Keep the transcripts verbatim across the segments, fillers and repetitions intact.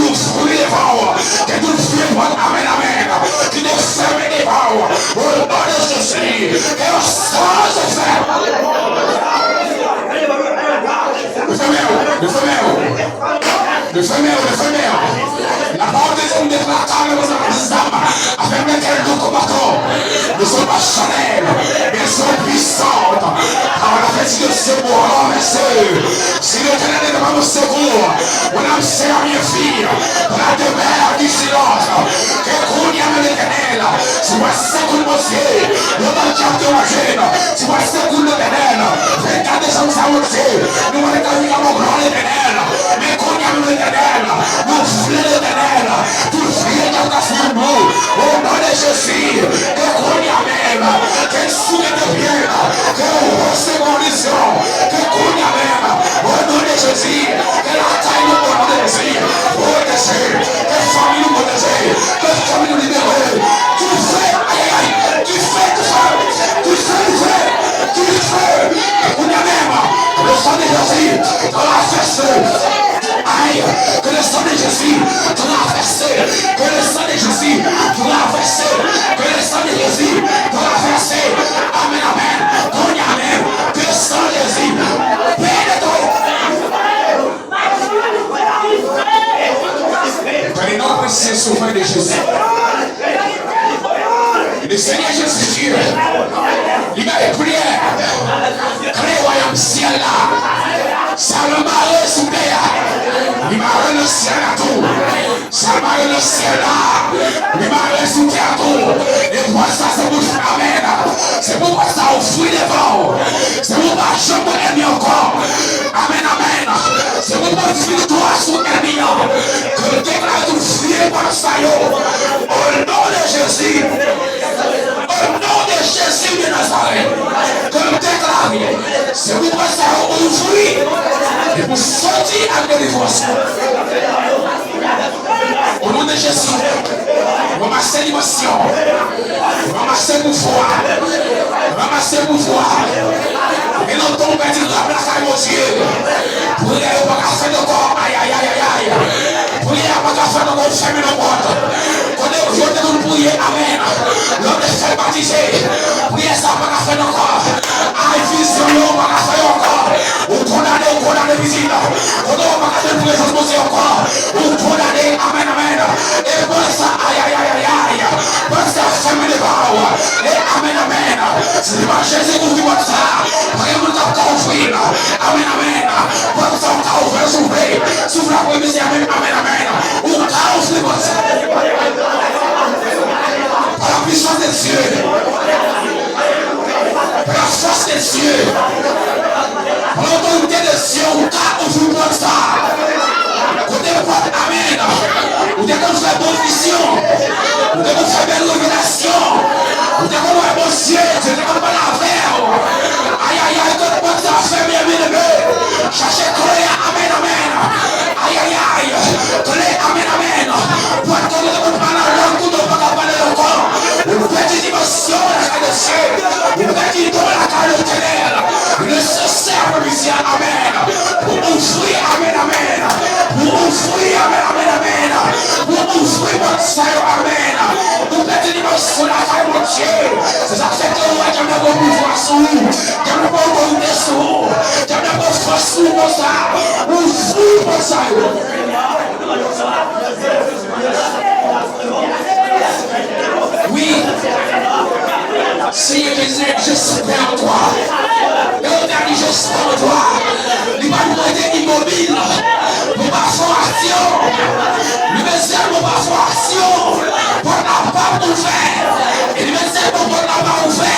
ouvri devan w. Ke tout vye pòt, amèn, amèn, ki te fèmen devan w, o non de Jezi, ke yo chanje fè. Leve men w, leve men w. Leve men w, leve men w. Lapawòl de Dye di nou depi lakay nou bezwen pran zam avèk lekel nou konbat. Nous sommes pas charnels, mais nous sommes puissants. Par la force de ce mot renversé. Si l'Éternel n'est pas mon secours, mon âme sera bien fille dans la demeure du silence. Ke kounye a menm Letènèl, si w ap sekouri Bondye, lontan dyab te wè jwenn, si w ap sekouri Letènèl, vennkat desanm sa Bondye, nou wè Letènèl, nou wè glwa Letènèl. Men kounye a menm Letènèl, nou vle Letènèl, tout vye dyab k ap sou nou, o non de Jezi, ke kounye a menm, ke sou mete pye, ke w resevwa lizyon, ke kounye a menm, o non de Jezi, ke lakay nou, o non de Jezi, pwoteje, ke fanmi nou pwoteje, ke fanmi nou libere. Dife, ayayay, dife, dife, dife, dife, dife, kounye a menm, le sang de Jésus traverse. Aïe, que le sang de Jésus traverse. Que le sang de Jésus traverse. Que le sang de Jésus traverse. Amen, amen. Kounye a menm, que sang de Jésus pénètre. Dans le nom précieux sauveur de Jésus. Le Seigneur Jésus Dieu, li bay priyè, kle wayòm syèl la. Sa l mare sou tè a, li mare nan syèl la tou. Sa l mare nan syèl la, li mare sou tè a tou. E pwòt sa se pou, amèn. Se pou pwòt sa ouvri devan w. Se pou pa janm wè ènmi ankò. Amèn, amèn. Se pou pran viktwa sou ènmi an. Ke m deklare tout vye pòt sa yo. O non de Jezi. O non de Jezi de Nazarèt. Ke m deklare. Se pou pòt sa yo ouvri. E pou soti ak delivrans. O non de Jezi. Ranmase dimansyon. Ranmase pouvwa. Ranmase pouvwa. E nan tan w pèdi rap lakay Bondye. Priyè yo pa ka fèt ankò. Ayayayayay. Priyè a pa ka fèt ankò. Ou fèmen nan pòt. Kote yo te konn priye. Amèn. Lè w te fèk batize. Priyè sa pa ka fèt ankò. Ay, vizyon yo pa ka fè yo ankò. Ou kondane, ou kondane pitit. Kote w pa ka jwenn prezans Bondye ankò. Ou kondane, amèn, amèn. E pòt sa, ayayayayay. Pòt sa fèmen devan w. E amèn, amèn. Si se pa Jezi k ouvri pòt sa, pa gen moun k ap ka ouvri l. Amèn, amèn. Pòt sa w ka ouvè, si w vle. Si w vle apre midi, amèn, amèn, amèn. Ou ka ouvri pòt sa. Par la puissance de Dieu. Par la force de Dieu. Par l'autorité de Dieu, ou ka ouvri pòt sa. Kote pòt, amèn. Ou te konn fè bon vizyon. Ou te konn fè bèl revelasyon. Ou te konn wè Bondye, Dye te konn pale avè w. Ayayay, kote pòt sa fèmen, byeneme. Chache kle a, amèn, amèn. Ayayay, kle, amèn, amèn. Pòt kote te konn pale an lang, kounye a w pa ka pale ankò. Ou pèdi dimansyon lakay Bondye. Ou pèdi don lakay Letènèl. Le Seyè pwomisi a, amèn. Pou ouvri, amèn, amèn. Pou ouvri, amèn, amèn, amèn. Pou ouvri pòt sa yo, amèn. Pou pèdi dimansyon lakay Bondye. Se sa k fè ke ou wè dyab la pran pouvwa sou ou. Dyab la pran otorite sou ou. Dyab la pran fòs sou ou konsa. Ouvri pòt sa yo. Wi. Seigneur Jésus, je suis prêt en toi. Lè w ta di je suis en toi, li pa t rete imobil. Pou pa fè aksyon. Li bezwen pou pa fè aksyon. Pòt la p ap ouvè. E li bezwen pou pòt la pa ouvè.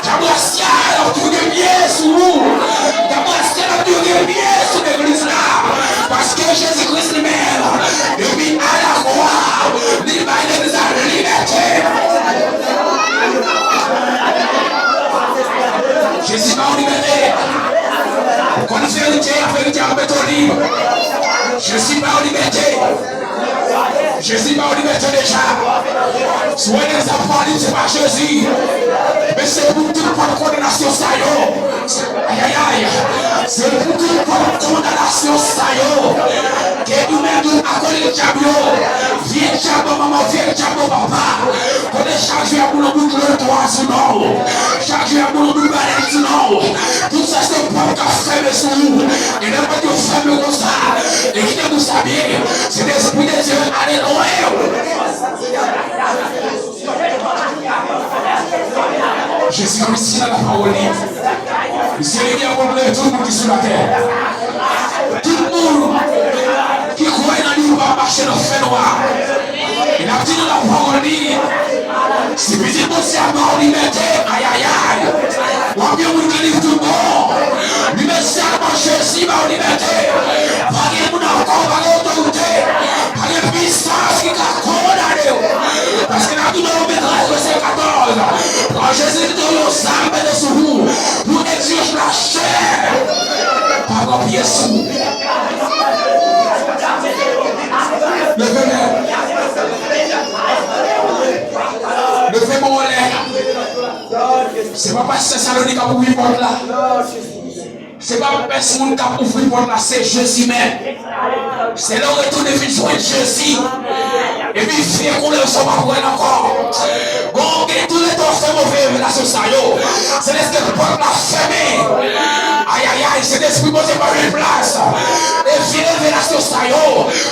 Dyab la syèl ap tounen pye sou ou. Dyab la syèl ap tounen pye sou legliz la. Paske Jezi Kris li menm, depi a la kwa, li bay legliz la libète. Jezi ba w libète. Ou konn verite a, verite a mete w lib. Jezi ba w libète. Jezi ba w libète deja. Si w wè nèg sa pa lib, se pa Jezi. Men se pou tout pòt kondanasyon sa yo. Ayayay. Se pou tout pòt kondanasyon sa yo. Epi ou menm tou, akolit dyab yo, vye dyab manman, vye dyab papa, kote chak jou y ap boule bout lotwa sou non w, chak jou y ap boule bout balèn sou non w, tout sa se pòt k ap fèmen sou ou. E lè pòt yo fèmen konsa, e kite pou sa byen, Sentespri de Dye ale lwen w. Jezi Kris nan lapawòl li. Misye limyè pou klere tout moun ki sou latè. Tout moun ki kwè nan li, yo p ap mache nan fènwa. E l ap di nan lapawòl li, si Pitit Bondye a ba w libète, ayayay. W ap yon moun ki lib tout bon. Li men sèlman Jezi ba w libète. Pa gen moun ankò, pa gen otorite, pa gen pisans ki ka kondane w. Paske n ap di nan Women trèz, vèsè katòz, pran Jezi kite w yon zam mete sou ou pou egzije lachè pa pran pye sou ou. Leve men. Leve men w anlè. Se pa pastè Saloni k ap ouvri pòt la. Se pa pès moun k ap ouvri pòt la, se Jezi menm. Se lè w retounen vin jwenn Jezi. Epi vye koulèv sa w p ap wè l ankò. Bon, gen tou lè w fè move revelasyon sa yo. Se lèske pòt la fèmen. Ayayay, Sentespri Bondye pa jwenn plas. E vye revelasyon sa yo,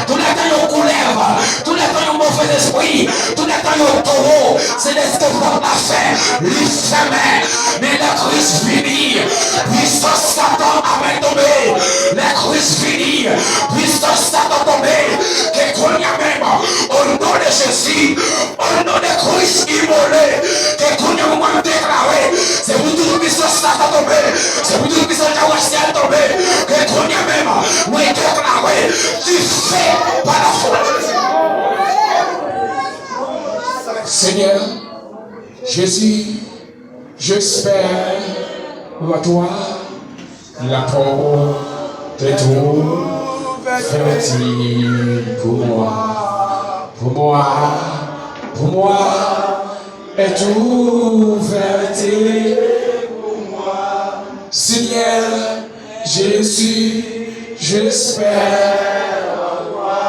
tou lè w tande yon koulèv, tou lè w tande yon move lespri, tou lè w tande yon towo, se lèske pòt la fè, li fèmen. Men lè Kris vini, pwisans Satan ap tonbe. Lè Kris vini, pwisans Satan tonbe. Ke kounye a menm, o non de Jezi, o non de Kris imole, ke kounye a mwen deklare, se pou tout pwisans Satan tonbe, se pou tout pwisans djab rasyal tonbe, ke kounye a menm, mwen deklare, dife pa lafwa. Seigneur Jésus, j'espère en toi, la porte est ouverte pour moi, pour moi, pour moi est ouverte. Seigneur Jésus, j'espère en toi.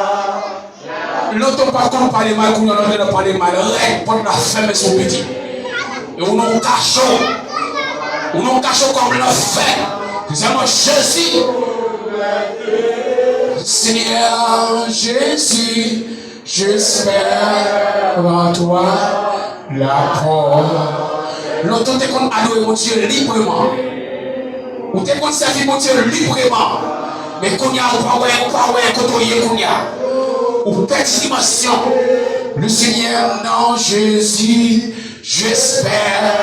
Lontan w pa t konn pale mal, kounye a w ap pale mal. Rèd, pòt la fèmen sou pitit. E ou nan yon kacho. Ou nan yon kacho kòm lanfè. Se sèlman Jezi. Seigneur Jésus, j'espère en toi, la porte. Lontan w te konn adore Bondye libreman. Ou te konn sèvi Bondye libreman. Men kounye a, ou pa wè, ou pa wè kote w ye kounye a. Ou pèdi dimansyon. Le Seigneur, non, Jésus, j'espère.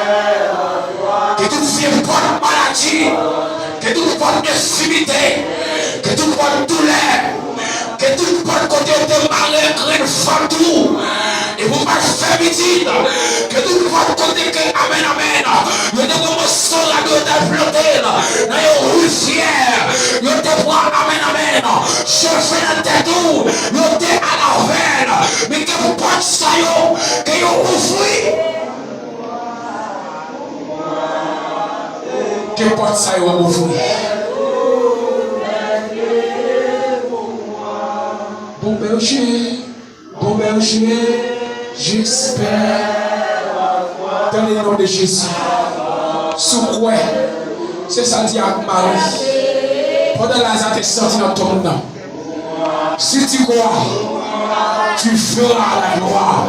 Ke tout vye pòt maladi, ke tout pòt enfimite, ke tout pòt doulè, ke tout pòt kote yo te mare grenn vant ou, epi w pa t fè pitit, ke tout pòt kote ke, amèn, amèn, yo te pran moso rad yo, yo t al plante l nan yon rivyè, yo te pran, amèn, amèn, cheve nan tèt ou, yo te al avè l, men ke pòt sa yo, ke yo ouvri. Ke pòt sa yo ouvri. Bon bèje, bon bèje, j'espère. Dans le nom de Jésus. Si w kwè, se sa l di ak Mari. Pandan Laza te sòti nan tonm nan, si tu crois, tu verras la gloire.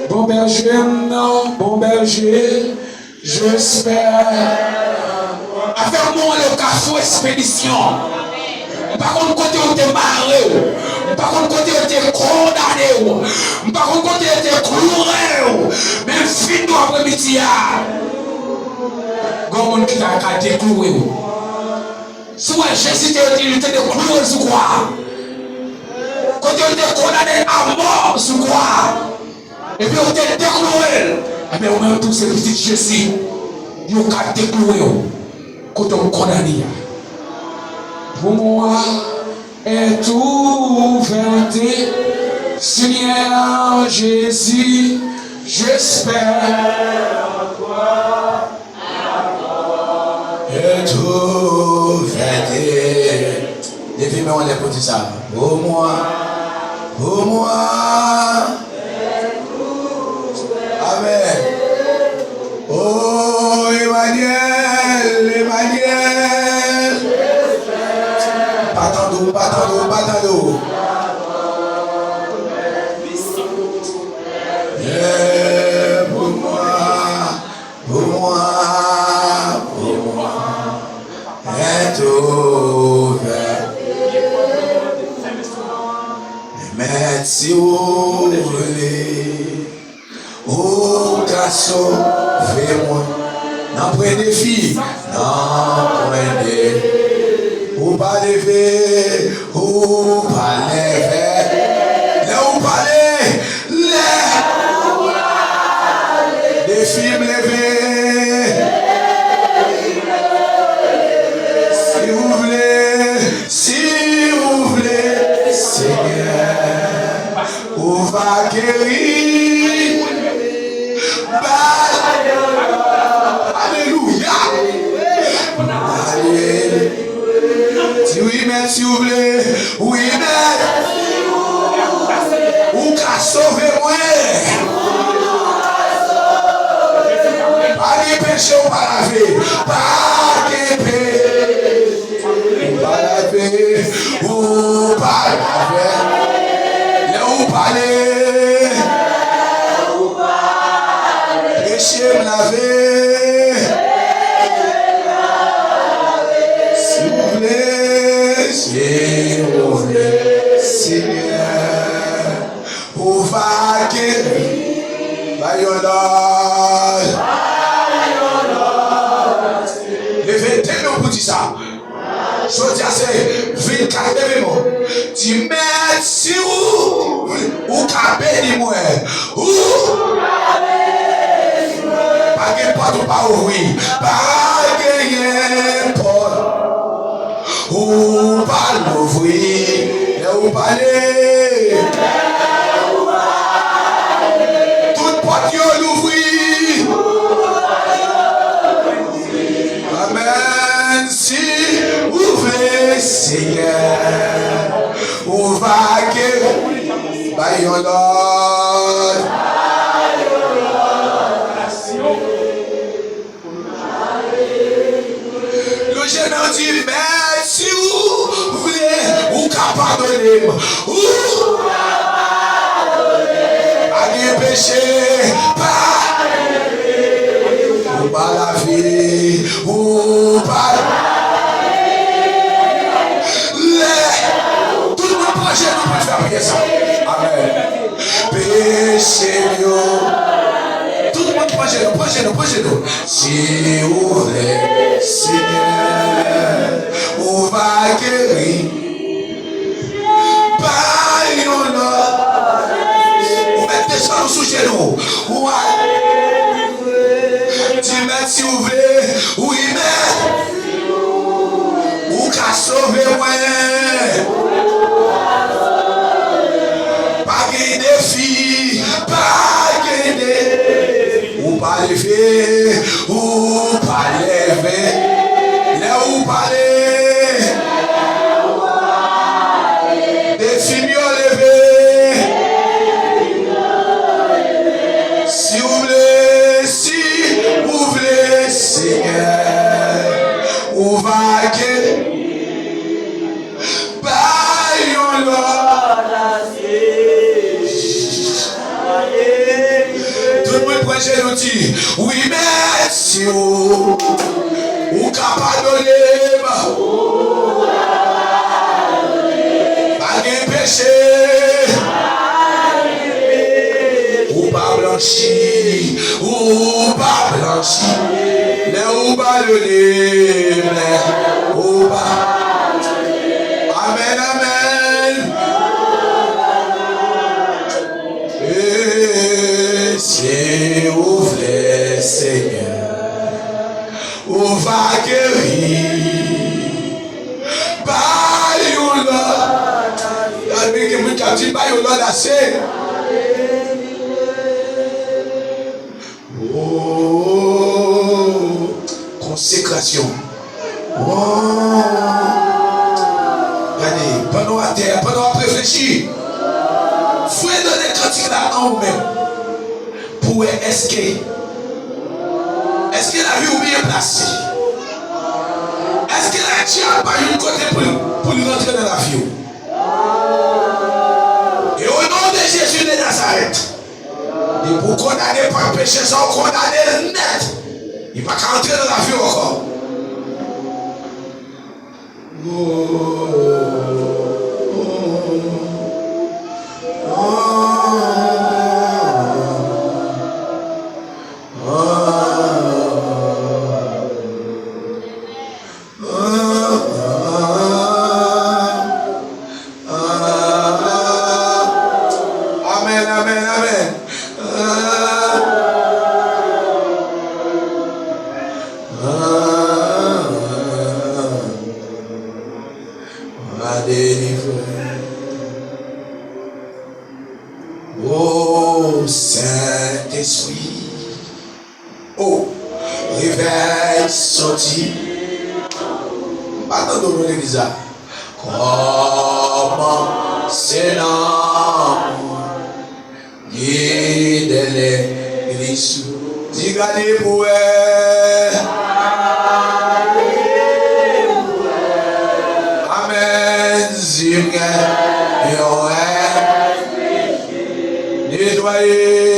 Bon bèje m nan, bon bèje, j'espère. Afè mwen, lè w ka fè espedisyon. M pa konn kote yo te mare w. M pa konn kote yo te kondane w. M pa konn kote yo te kloure w. Men fin nou apremidi a, gen yon moun ki ta ka dekloure w. Si w wè Jezi te, li te dekloure l sou kwa a. Kote yo te kondane l a mò sou kwa a. Epi yo te dekloure l. Ebyen, ou menm tou, se pitit Jezi. Yo ka dekloure w kote w kondane a. Pour moi est ouverte, Seigneur Jésus, j'espère. Est ouverte. Leve men w anlè pou di sa. Omwen, omwen. Amèn. O Emanyèl, Emanyèl. Pa tande w, pa tande w, pa tande w. Lè pou mwen, pou mwen, pou mwen. Lè ouvè. Mèt, si w vle, ou ka sove mwen. Nanpwen defi, nanpwen defi. Ou pa leve, ou pa leve. Lè ou pale, lè defi m leve. Si ou vle, si ou vle, Senyè, ou va geri. Ba-, alelouya. Alelouya. Di wi, mèt, si ou vle. Wi, mèt. Ou ka sove mwen. Pa gen peche ou pa lave. Pa gen peche. Ou pa lave, ou pa lave. Lè ou pale, peche m lave. Si ou vle, si ou vle, Senyè, ou va geri. Bay yon lòd. Leve de men w pou di sa. Jodi a se vennkat, leve men w. Di, mèt, si ou, ou ka beni mwen. Ou pa gen pòt ou pa ouvri. Pa genyen pòt ou pa louvri. Lè ou pale, tout pòt yo louvri. Amèn. Si ou vle, Senyè, ou va geri. Bay yon lòd. Lonje men w, di, mèt, si ou vle, ou ka padone m. Ou pa gen peche, pa, ou pa lave, ou pa lè. Tout moun pran jenou pou n fè priyè sa. Amèn. Peche m yo. Tout moun pran jenou, pran jenou, pran jenou. Si ou vle, Senyè, ou va geri. Pa yon lòd. Ou mèt desann ou sou jenou. Ou a. Di, mèt, si ou vle. Wi, mèt. Ou ka sove mwen. Pa gen defi, pa gen defi. Ou pa leve, ou pa leve. Lè ou pale, defi m yo leve. Si ou vle, si ou vle, Senyè, ou va geri. Bay yon lòd. Tout moun pran jenou, di, wi, mèt, si ou, ou ka padone m. Pa gen peche. Ou pa blanchi. Ou pa blanchi. Lè ou padone m, lè ou pa. Amèn, amèn. E si ou vle, Senyè, ou va geri. Bay yon lòd. Gade, gen moun k ap di, bay yon lòd ase. Oh, konsekrasyon. Oh, gade Pandan w atè, pandan w ap reflechi, fredone kantik la an ou menm. Pou wè èske, èske lavi w byen plase? Èske ladyab pa jwenn kote pou l, pou l rantre nan lavi w? E o non de Jezi de Nazarèt, depi w kondane pa peche sa, w kondane l nèt. Li pa ka antre nan lavi w ankò. Amèn, amèn, amèn. Va delivre. O Sentespri. O, revèy soti. M pa tande w nan legliz la. Kòmanse nan mwen. Gide legliz ou. Di gade pou wè. Amèn. Di m gen yon wè. Netwaye.